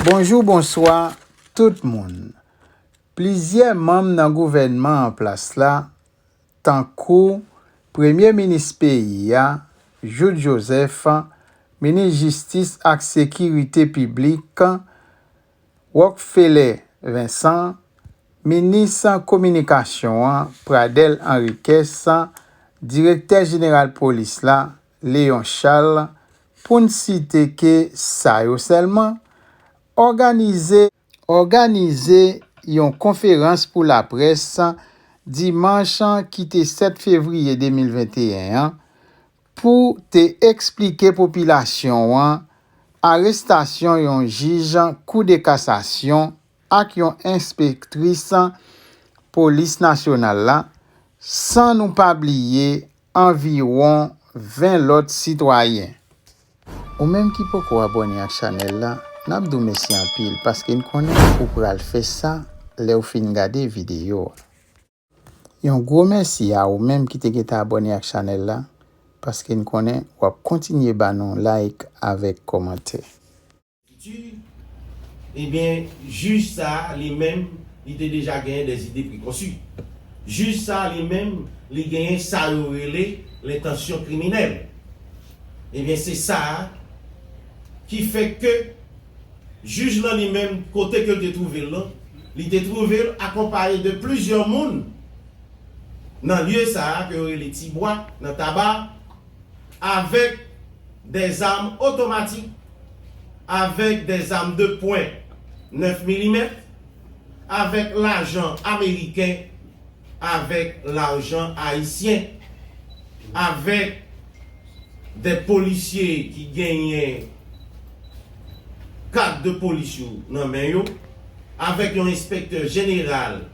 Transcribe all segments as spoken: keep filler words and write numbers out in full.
Bonjou, bonswa tout moun. Plizyè manm nan gouvènman an plas la, tankou Premye Minis peyi a, Jouthe Joseph, Minis Jistis ak Sekirite Piblik, Rockfeller Vincent, Minis Kominikasyon an, Pradel Henriquez, Direktè Jeneral Polis la, Léon Charles, pou n site ke sa yo sèlman, òganize, òganize yon konferans pou laprès dimanch ki te sèt fevriye de mil venteyen an pou te eksplike popilasyon an arestasyon yon jij Kou de Kasasyon ak yon enspektris Polis Nasyonal la, san nou pa bliye anviwon ven lòt sitwayen. Ou menm ki poko abòne ak chanèl la, n ap di w mèsi anpil paske n konnen ou pral fè sa lè w fin gade videyo a. Yon gwo mèsi a ou menm ki te gentan abòne ak chanèl la, paske n konnen w ap kontinye ba nou like avèk kòmantè. Ebyen, jij sa a, li menm, li te deja genyen des idées préconçues. Jij sa a, li menm, li genyen sa yo rele lentansyon kriminèl. Ebyen, se sa a ki fè ke jij lan li menm, kote ke l te twouve l lan, li te twouve l akonpaye de plizyè moun nan lye sa a ke yo rele Tibwa, nan Taba, avèk dèzam otomatik, avèk dèzam de pwen nèf milimèt, avèk lajan ameriken, avèk lajan ayisyen, avèk de polisye ki genyen kad de polis yo nan men yo, avèk yon enspektè jeneral,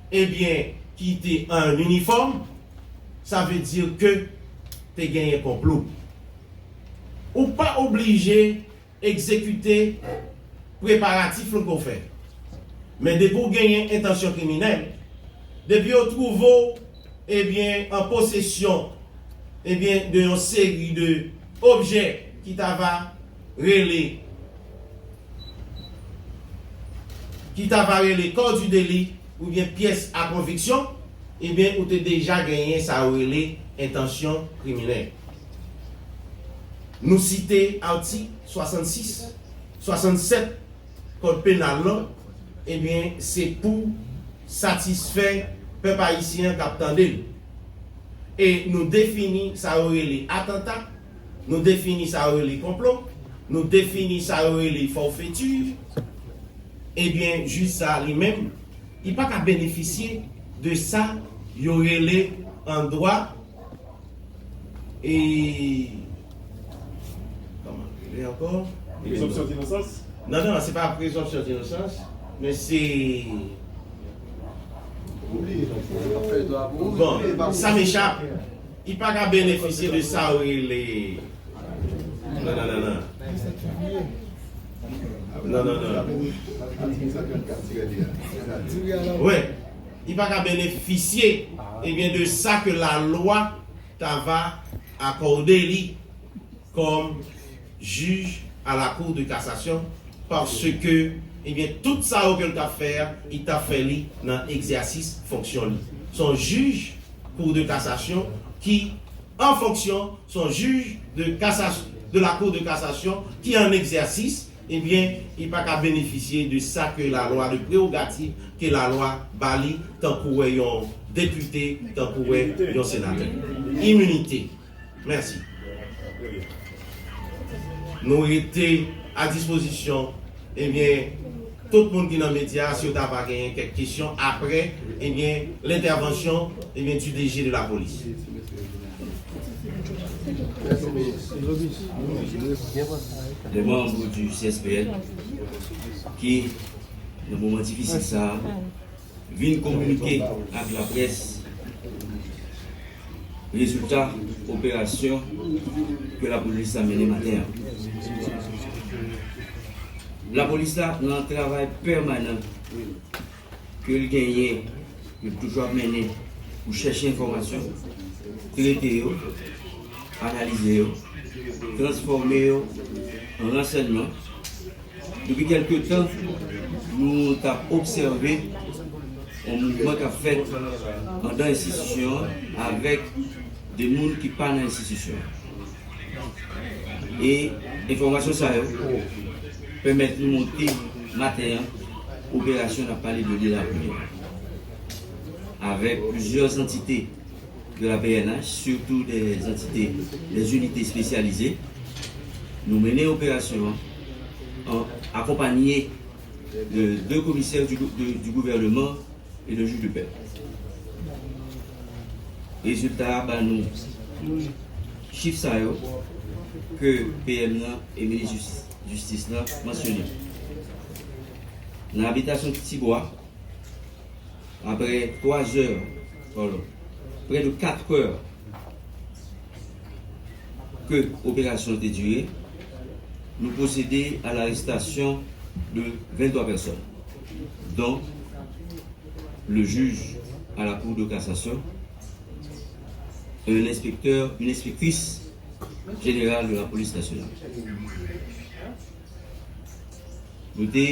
ebyen, ki te an inifòm, sa vle di ke te genyen konplo. Ou pa oblije egzekite preparatif lan ke w fè. Men depi w genyen entansyon kriminèl, depi yo twouve w, ebyen, an posesyon, ebyen, de yon seri de objè ki ta va rele, ki ta va rele corps du délit oubyen pyès a konviksyon, ebyen, ou te deja genyen sa yo rele entansyon kriminèl. Nou site atik swasannsis, swasannsèt Kòd penal lan, ebyen, se pou satisfè pèp ayisyen an k ap tande l. E nou defini sa yo rele atanta, nou defini sa yo rele konplo, nou defini sa yo rele forfetir. Ebyen, jij sa a li menm, li pa ka benefisye de sa yo rele an dwa, e, kòman l rele ankò? Prezonpsyon dinosans? Non, non, se pa prezonpsyon dinosans, men se, bon, sa m echap. Li pa ka benefisye de sa yo rele, non, non, non, non. Non, non, non. Wi, li pa ka benefisye, ebyen, de sa ke lalwa ta va akòde li kòm jij a la Cour de cassation, paske, ebyen, tout sa yo ke l t ap fè a, li t ap fè li nan egzèsis fonksyon li. Se yon jij Cour de cassation ki an fonksyon, se yon jij de cassation, de la Cour de cassation ki an egzèsis, ebyen, li pa ka benefisye de sa ke lalwa, de prerogativ ke lalwa ba li, tankou wè yon depite, tankou wè yon senatè. Iminite. Mèsi. Nou rete a dispozisyon, ebyen, tout moun ki nan medya, si yo ta va genyen kèk kesyon apre, ebyen, lentèvansyon, ebyen, du D G de la police. Les membres du C S P N ki, nan moman difisil sa a, vin kominike ak laprès rezilta operasyon ke lapolis la mennen maten an. Lapolis la nan travay pèmanan ke l genyen, ke l toujou ap mennen pou chèche enfòmasyon, trete yo, analize yo, transfòme yo an ransèyman, Depi kèlke tan, nou t ap obsève yon mouvman k ap fèt anndan enstitisyon an avèk de moun ki pa nan enstitisyon an. E enfòmasyon sa yo pèmèt nou monte maten an operasyon n ap pale de li la priyè avèk plizyè antite de la P N H, surtout des entités, des unités spécialisées. Nou mennen operasyon an, an akonpanye de de komisè du, de, du gouvènman e de jij de pè. Rezilta a ba nou chif sa yo ke P M nan e minis jis- jistis la mansyone. Nan abitasyon Tibwa, apre twa zè, pardon, près de quatre heures ke operasyon an te dire, nou pwosede a larestasyon de venntwa pèsòn, dont le juge à la Cour de cassation, un inspecteur, une inspectrice générale de la police nationale. Nou te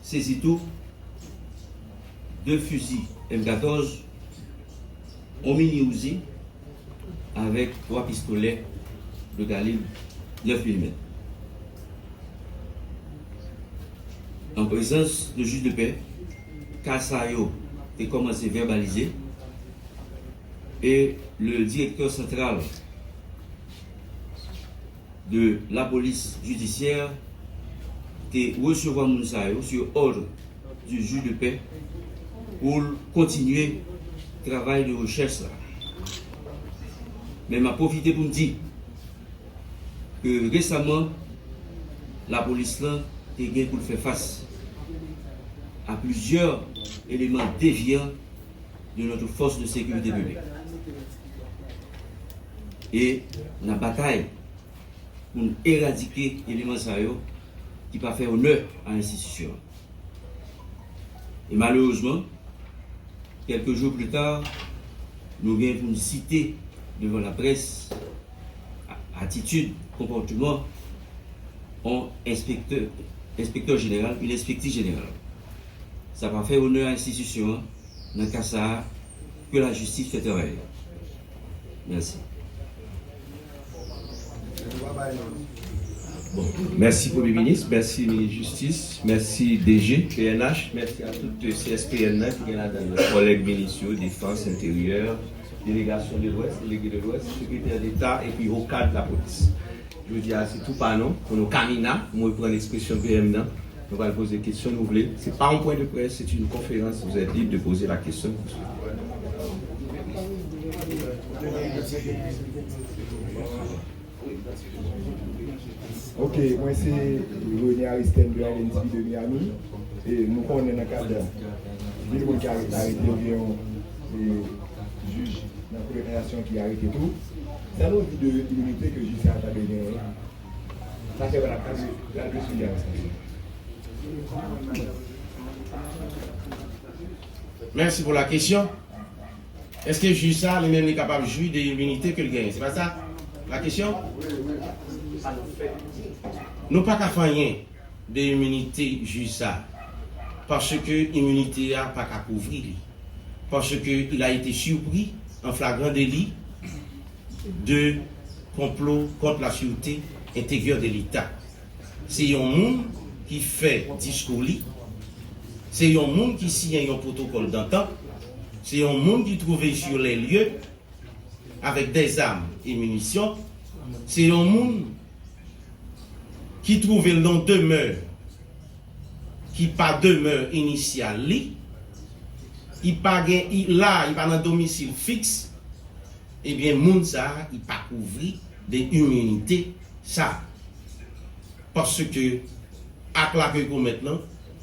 sezi tou de fizi M katòz, yon mini Uzi avèk twa pistolè de kalib nèf milimèt. An prezans de jij de pè, ka sa yo te kòmanse vèbalize e le direktè santral de la police judiciaire te resevwa moun sa yo sur ordre du juge de paix pou l kontinye travay de rechèch la. Men m ap pwofite pou m di ke resaman, lapolis lan te gen pou l fè fas a plizyè eleman devyan de notre force de sécurité publique. E n ap batay pou n eradike eleman sa yo ki pa fè onè a enstitisyon an. E malerezman, kèlke jou pli ta, nou gen pou n site devan laprès a- atitid, konpòteman yon enspektè, enspektè jeneral, yon enspektris jeneral. Sa pa fè onè a enstitisyon an. Nan ka sa a, ke lajistis fè travay li. Mèsi. Bon, mèsi Premye Minis, mèsi Minis Jistis, mèsi D G P N H, mèsi a tout C S P N nan ki gen ladan yo, kòlèg minis yo, Defans, Enteryè, delegasyon de Lwès, delege de Lwès, sekretè deta epi wo kad lapolis. Jodi a, se tou pa nou, pou nou kamina, pou mwen pran ekspresyon P M nan, nou pral poze kesyon nou vle. Se pa yon pwen de près, c'est une conférence, vous êtes libre de poser la question que vous souhaitez. Ok, mwen se Rene Aristène de L N T V de Miami. E nou konnen nan kad de moun ki arete, arete yo gen yon e, jij nan Kou de Kasasyon ki arete tou. Sa nou di de iminite ke jij sa ta dwe genyen? Sa fè pa ta pral sou arestasyon. Mèsi pou la kesyon. Èske jij sa, li menm, li kapab jwi de iminite ke l genyen? Se pa sa la kesyon? Nou pa ka fè anyen de iminite jij sa, paske iminite a pa ka kouvri li, paske il a été surpris en flagrant délit de complot contre la sûreté intérieure de l'État. Se yon moun ki fè diskou li, se yon moun ki siyen yon pwotokòl dantant, se yon moun ki twouve sur les lieux avec des armes et munitions, se yon moun ki twouve l nan demè ki pa demè inisyal li, li pa gen, li la, li pa nan domisil fiks, ebyen, moun sa a, li pa kouvri de iminite sa a. Paske ak la ke li komèt lan,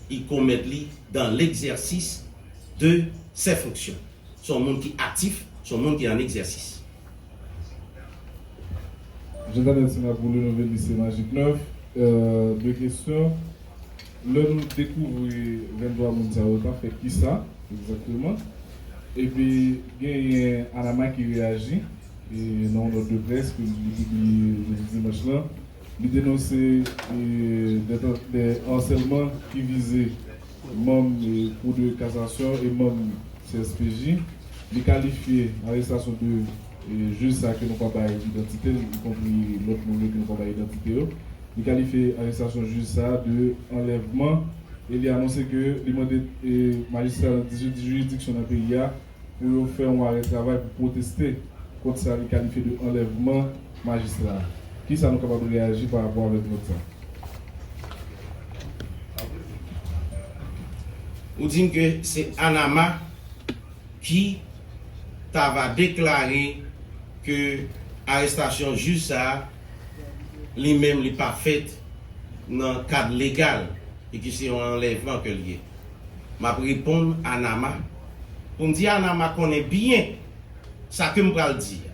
li komèt li dans l'exercice de ses fonctions. Se yon moun ki aktif, se yon moun ki an egzèsis. Je t'en remercie, m ap boule nou vin lise Majik Nèf. Euh, de kesyon. Lè nou dekouvri venntwa moun sa yo, t ap fè kisa egzakteman? Epi, genyen Anama ki reyaji, e nan yon nòt de près ke li pibliye jodi dimanch lan, Li denonse e, de, de ansèlman ki vize manm e, Kou de Kasasyon e manm C S P J. Li kalifye arestasyon de e, jij sa ke nou pa bay idantite l, ikonpri lòt moun yo ke nou pa bay idantite yo. Li kalifye arestasyon jij sa de anlèvman e li anonse ke li mande e, majistra nan dizuit jiridiksyon nan peyi a pou yo fè yon arè travay pou pwoteste kont sa li kalifye de anlèvman majistra a. Kisa nou kapab reyaji pa rapò avèk nòt sa? Ou di m ke se Anama ki ta va deklare ke arestasyon jij sa a, li menm li pa fèt nan kad legal e ke se yon anlèvman ke l ye. M ap reponn Anama pou m di Anama konnen byen sa ke m pral di a.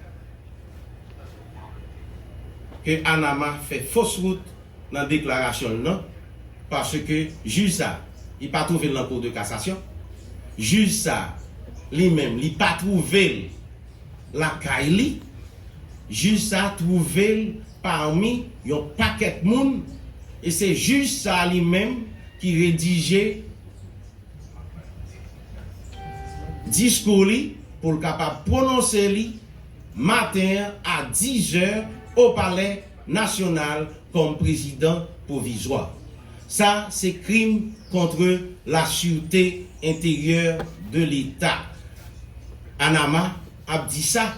Ke Anama fè fos wout nan deklarasyon l nan, paske jij sa, li pa twouve l nan Kou de Kasasyon. Jij sa, li menm, li pa twouve l lakay li. Jij sa twouve l pami yon pakèt moun, e se jij sa li menm ki redije diskou li pou l kapab pwononse li maten an a dizè o Palè Nasyonal kòm prezidan pwovizwa. Sa se krim contre la sûreté intérieure de l'État. Anama ap di sa,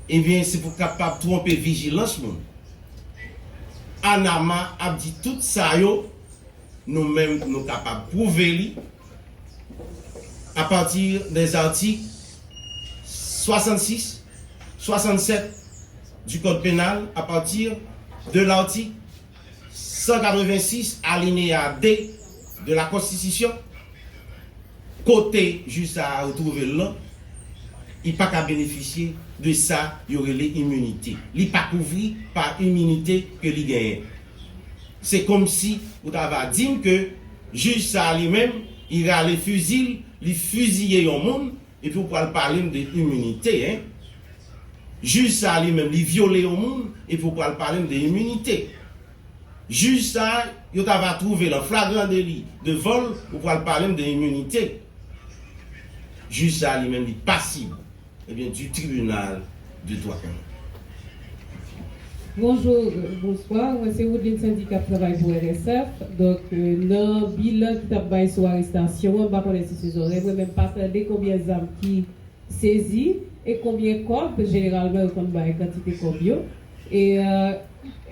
ebyen se pou kapab twonpe vijilans moun. Anama ap di tout sa yo, nou menm nou kapab pwouve li à partir des articles soixante-six, soixante-sept du Code pénal, à partir de l'article cent quatre-vingt-six, alinéa deux de la Constitution, kote jij sa a ou twouve l lan, li pa ka benefisye de sa yo rele iminite. Li pa kouvri pa iminite ke li genyen. Se kòmsi ou ta va di m ke jij sa a li menm, li rale fizi l, li fiziye yon moun, epi ou pral pale m de iminite, en. Jij sa a li menm, li vyole yon moun, epi ou pral pale m de iminite. Jij sa a, yo ta va twouve l an flagran deli de vòl, ou pral pale m de iminite. Jij sa a li menm, li pasib, ebyen, du tribunal de droit commun. Bonjou, bonswa. Mwen se Woodline Sandy k ap travay pou R S F. Donk, nan bilan ki t ap bay sou arestasyon an, m pa konnen si se zòrèy mwen, men m pa tande konbyen zam ki sezi e konbyen kòb, jeneralman yo konn bay kantite kòb yo. E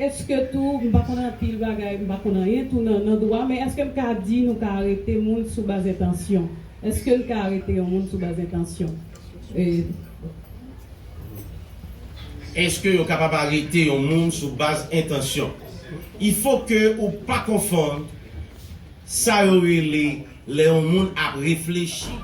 èske tou, m pa konn anpil bagay, m pa konn anyen tou nan, nan dwa, men èske m ka di nou ka arete moun sou baz entansyon? Èske n ka arete yon moun sou baz entansyon? E, Èske yo kapab arete yon moun sou baz entansyon? Il faut que ou pa konfonn sa yo rele lè yon moun ap reflechi